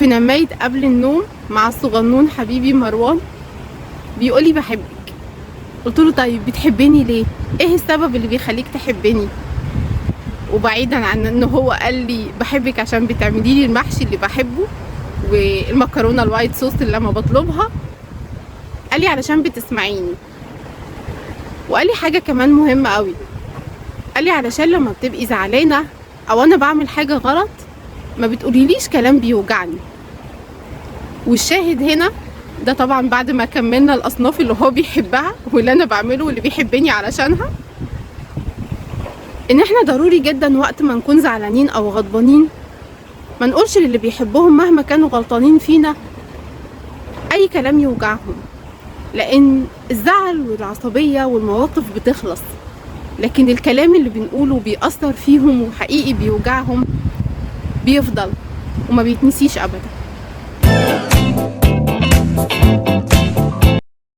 في نماية قبل النوم مع الصغنون حبيبي مروان بيقولي بحبك. قلت له طيب بتحبني ليه؟ ايه السبب اللي بيخليك تحبني؟ وبعيدا عن ان هو قال لي بحبك عشان بتعملي لي المحشي اللي بحبه والمكرونه ال white sauce اللي لما بطلبها، قال لي علشان بتسمعيني. وقال لي حاجة كمان مهمة قوي، قال لي علشان لما بتبقي زعلانة او انا بعمل حاجة غلط ما بتقوليليش كلام بيوجعني. والشاهد هنا ده طبعا بعد ما كملنا الاصناف اللي هو بيحبها واللي انا بعمله واللي بيحبني علشانها، ان احنا ضروري جدا وقت ما نكون زعلانين او غضبانين ما نقولش للي بيحبهم مهما كانوا غلطانين فينا اي كلام يوجعهم، لان الزعل والعصبية والمواقف بتخلص، لكن الكلام اللي بنقوله بيأثر فيهم وحقيقي بيوجعهم، بيفضل وما بيتنسيش ابدا.